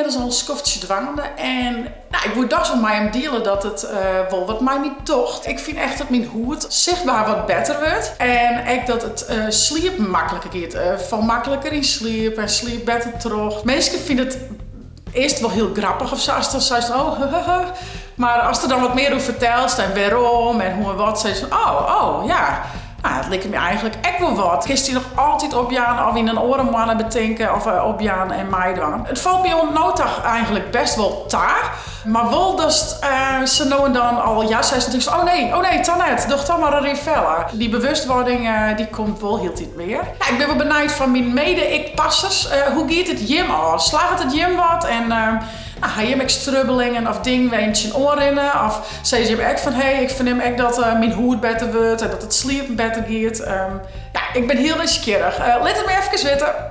ynmiddels al in skoftsje dwaande en nou, ik woe dochs wol mei jim diele dat it wol wat mei my docht. Ik fyn echt dat myn hûd sichtber wat better wurdt en ek dat it sliepen makliker giet. Fal makliker yn sliep en sliep better troch. Minsken fine it earst wol hiel grappich ofsa, ast dan seist oh hehehe, mar ast der dan wat mear oer fertelst en wêrom en hoe en wat, sizze se fan oh, oh ja. No, it liket my eigentlik ek wol wat. Kinst dy noch altyd opjaan of yn in oare moanne betinke of opjaan en meidwaan. It falt my oant no ta eigentlik bêst wol ta, mar wol datst sa no en dan al ja seist en tinkst oh nee, oh nee, toch net, doch toch mar in Rivella. Dy bewustwording dy komt wol hieltyd mear. Ja, ik bin wol benijd fan myn mede-ik-passers, hoe giet it jim ôf? Slagget it jim wat en no, ha jim ek strubbelingen of dingen wêr't jim tsjinoan rinne? Of sizze jim ek fan hé, ik fernim ek dat myn hûd better wurdt en dat it sliepen better giet? Ja, ik bin hiel nijsgjirrich. Lit it my efkes witte.